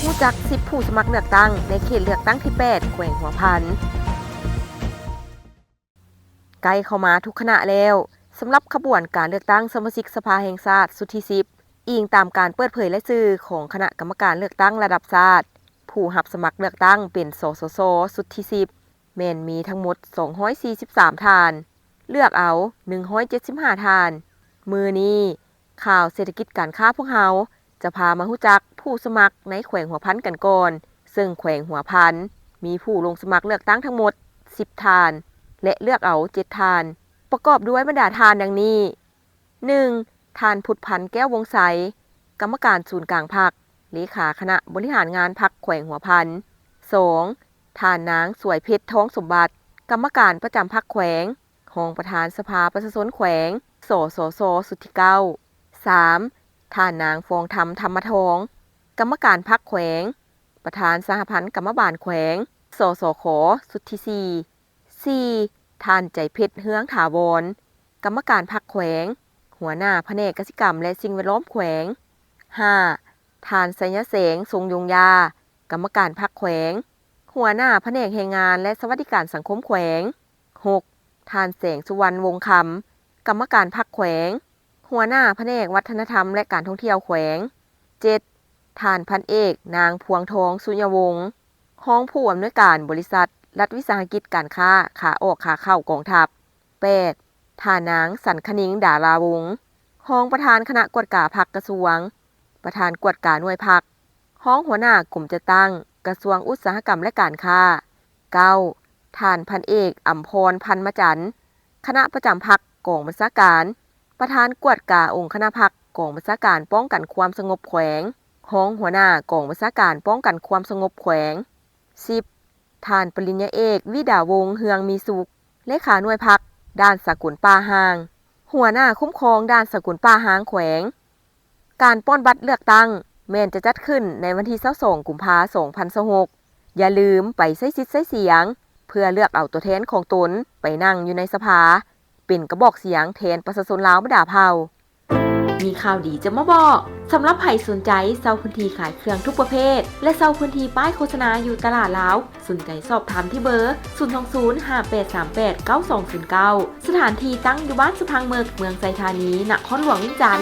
ຮູ້ຈັກສິບຜູ້ສະໝັກເລືອກຕັ້ງໃນເຂດເລືອກຕັ້ງທີແປດ ແຂວງຫົວພັນ. ໃກ້ເຂົ້າມາທຸກຄະນະແລ້ວ, ສຳລັບຂະບວນການເລືອກຕັ້ງສະມາຊິກສະພາແຫ່ງຊາດຊຸດທີສິບ, ອີງຕາມການເປີດເຜີຍລາຍຊື່ຂອງຄະນະກຳມະການເລືອກຕັ້ງລະດັບຊາດ, ຜູ້ຮັບສະໝັກເລືອກຕັ້ງເປັນ ສສຊ ຊຸດທີສິບ ແມ່ນມີທັງໝົດສອງຮ້ອຍສີ່ສິບສາມທ່ານ, ເລືອກເອົາໜຶ່ງຮ້ອຍເຈັດສິບຫ້າທ່ານ. ມື້ນີ້ ຂ່າວເສດຖະກິດການຄ້າພວກເຮົາຈະພາມາຮູ້ຈັກຜູ້ສະໝັກໃນແຂວງຫົວພັນກັນກ່ອນ, ເຊິ່ງແຂວງຫົວພັນມີຜູ້ລົງສະໝັກເລືອກຕັ້ງທັງໝົດສິບທ່ານ ແລະ ເລືອກເອົາເຈັດທ່ານ, ປະກອບດ້ວຍບັນດາທ່ານດັ່ງນີ້: ໜຶ່ງ ທ່ານ ພຸດພັນ ແກ້ວວົງໄຊ, ກຳມະການສູນກາງພັກ, ເລຂາຄະນະບໍລິຫານງານພັກແຂວງຫົວພັນ. ສອງ ທ່ານນາງ ສວຍເພັດ ທອງສົມບັດ, ກຳມະການປະຈຳພັກແຂວງ, ຮອງປະທານສະພາປະຊາຊົນແຂວງ, ສສຊ ຊຸດທີເກົ້າ. ສາມ ທ່ານນາງ ຟອງທຳ ທຳມະທອງ, ກຳມະການພັກແຂວງ, ປະທານສະຫະພັນກຳມະບານແຂວງ, ສສຂ ຊຸດທີສີ່. ສີ່ ທ່ານ ໃຈເພັດ ເຮືອງຖາວອນ, ກຳມະການພັກແຂວງ, ຫົວໜ້າພະແນກກະສິກຳ ແລະ ສິ່ງແວດລ້ອມແຂວງ. ຫ້າ ທ່ານ ໄຊຍະແສງ ຊົງຍົງຢາ, ກຳມະການພັກແຂວງ, ຫົວໜ້າພະແນກແຮງງານ ແລະ ສະຫວັດດີການສັງຄົມແຂວງ. ຫົກ ທ່ານ ແສງສຸວັນ ວົງຄຳ, ກຳມະການພັກແຂວງ, ຫົວໜ້າພະແນກວັດທະນະທຳ ແລະ ການທ່ອງທ່ຽວແຂວງ. ເຈັດ ທ່ານ ພັນເອກ ນາງ ພວງທອງ ສຸຍະວົງ, ຮອງຜູ້ອຳນວຍການບໍລິສັດລັດວິສາຫະກິດການຄ້າຂາອອກຂາເຂົ້າກອງທັບ. ແປດ ທ່ານນາງ ສັນຄະນິງ ດາລາວົງ, ຮອງປະທານຄະນະກວດກາພັກກະຊວງ, ປະທານກວດກາໜ່ວຍພັກ, ຮອງຫົວໜ້າກົມຈັດຕັ້ງກະຊວງອຸດສາຫະກຳ ແລະ ການຄ້າ. ເກົ້າ ທ່ານ ພັນເອກ ອຳພອນ ພັນມະຈັນ, ຄະນະປະຈຳພັກກອງບັນຊາການ, ປະທານກວດກາອົງຄະນະພັກກອງບັນຊາການປ້ອງກັນຄວາມສະຫງົບແຂວງ, ຮອງຫົວໜ້າກອງບັນຊາການປ້ອງກັນຄວາມສະຫງົບແຂວງ. ສິບ ທ່ານ ປະລິນຍາເອກ ວິດາວົງ ເຮືອງມີສຸກ, ເລຂາໜ່ວຍພັກດ້ານສາກົນປ່າຮ້າງ, ຫົວໜ້າຄຸ້ມຄອງດ້ານສາກົນປ່າຮ້າງແຂວງ. ການປ່ອນບັດເລືອກຕັ້ງແມ່ນຈະຈັດຂຶ້ນໃນວັນທີຊາວສອງ ກຸມພາ ສອງພັນຊາວຫົກ. ຢ່າລືມໄປໃຊ້ສິດໃຊ້ສຽງ ເພື່ອເລືອກເອົາຕົວແທນຂອງຕົນໄປນັ່ງຢູ່ໃນສະພາ, ເປັນກະບອກສຽງແທນປະຊາຊົນລາວບັນດາເຜົ່າ. ມີຂ່າວດີຈະມາບອກ, ສຳລັບໃຜສົນໃຈເຊົ່າພື້ນທີ່ຂາຍເຄື່ອງທຸກປະເພດ ແລະ ເຊົ່າພື້ນທີ່ປ້າຍໂຄສະນາຢູ່ຕະຫຼາດລາວ, ສົນໃຈສອບຖາມທີ່ເບີ ສູນສອງສູນ ຫ້າແປດສາມແປດ ເກົ້າສອງສູນເກົ້າ. ສະຖານທີ່ຕັ້ງຢູ່ບ້ານສະພັງເມິກ, ເມືອງໄຊທານີ, ນະຄອນຫຼວງວຽງຈັນ.